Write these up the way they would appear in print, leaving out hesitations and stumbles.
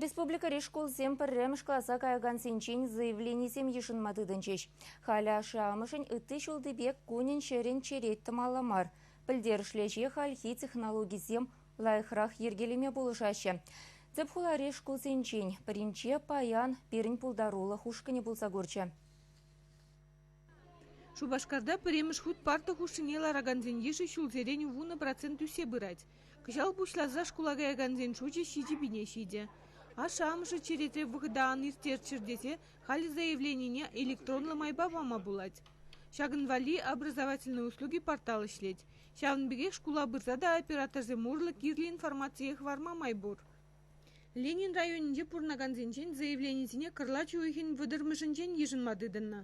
Республикӑри шкулсем пӗрремӗш класа каякансенчен заявленисем йышӑнма тытӑнчӗҫ. Халӗ ашшӗ-амӑшӗн ытти ҫулти пек кунӗн-ҫӗрӗн черет тӑмалла мар. Пӗлтерӗшлӗ ӗҫе хальхи технологисем лайӑхрах йӗркелеме пулӑшаҫҫӗ. Тӗп хулари шкулсенчен пӗринче паян пирӗн пултарулӑх ушкӑнӗ пулса курчӗ. Шупашкарта пӗрремӗш хут парта хушшине ларакансен йышӗ ҫулсерен 10% ӳссе пырать. Кӑҫал пуҫласа шкула каякансен шучӗ 7 пине ҫитӗ. Ашшӗ-амӑшӗ черетре вӑхӑта ан ирттерччӗр тесе халӗ заявленине электронлӑ майпа пама пулать. Ҫакӑн валли «Образовательные услуги» портал ӗҫлет. Ҫавӑн пекех шкула пырса та операторсем урлӑ кирлӗ информацие хӑварма май пур. Ленин районӗнче пурӑнакансенчен заявленисене кӑрлач уйӑхӗн 30-мӗшӗнчен йышӑнма тытӑннӑ.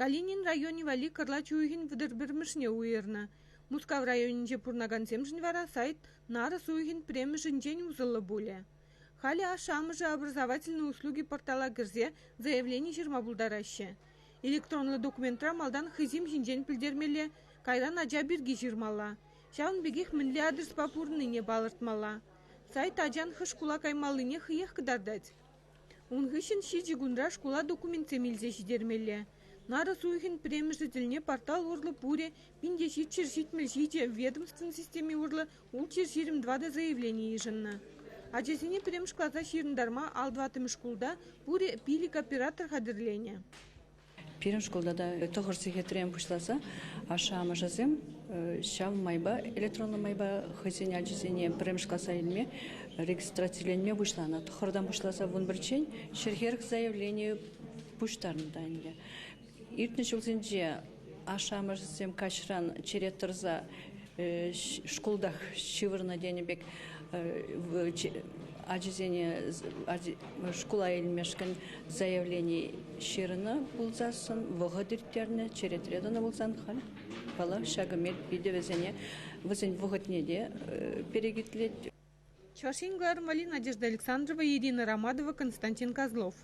Калинин районӗ валли кӑрлач уйӑхӗн 31-мӗшне уйӑрнӑ. Мускав районӗнче пурӑнакансемшӗн вара сайт нарӑс уйӑхӗн 1-мӗшӗнчен усӑллӑ пулӗ. Халӗ ашшӗ-амӑшӗ «Образовательные услуги» портала кӗрсе заявлени ҫырма пултараҫҫӗ. Электронлӑ документра малтан хӑйсем ҫинчен пӗлтермелле, кайран ача пирки ҫырмалла. Ҫавӑн пекех мӗнле адреспа пурӑннине палӑртмалла. Сайт ачан хӑш шкула каймаллине хӑех кӑтартать. Ун хыҫҫӑн 7 кунра шкула документсем илсе ҫитермелле. Нарӑс уйӑхӗн 1-мӗшӗ тӗлне портал урлӑ пурӗ 1777, ведомствӑн системи урлӑ 624 заявлени йышӑннӑ. Ачасене пӗрремӗш класа ҫырӑнтарма 54-мӗш шкулта пурӗ 5 оператор хатӗрленӗ. Пирӗн шкулта та 9 сехетрен пуҫласа ашшӗ-амӑшӗсем ҫав майпа, электронлӑ майпа хӑйсен ачисене пӗрремӗш класа илме регистрациленме пуҫланӑ. 9-тан пуҫласа 11-ччен 140 заявлени пуҫтарнӑ та ӗнтӗ. Иртнӗ ҫулсенче ашшӗ-амӑшӗсем каҫран черет тӑрса шкултах ҫывӑрнӑ тенӗ пек ачисене шкула илмешкӗн заявлени ҫырнӑ пулсассӑн, вӑхӑт ирттернӗ, черетре тӑнӑ пулсан халь, паллах, ҫакӑ мел питӗ вӗсене вӗсен вӑхӑтне те перекетлет. Чӑваш Ен кӑларӑм валли Надежда Александрова, Ирина Ромадова, Константин Козлов.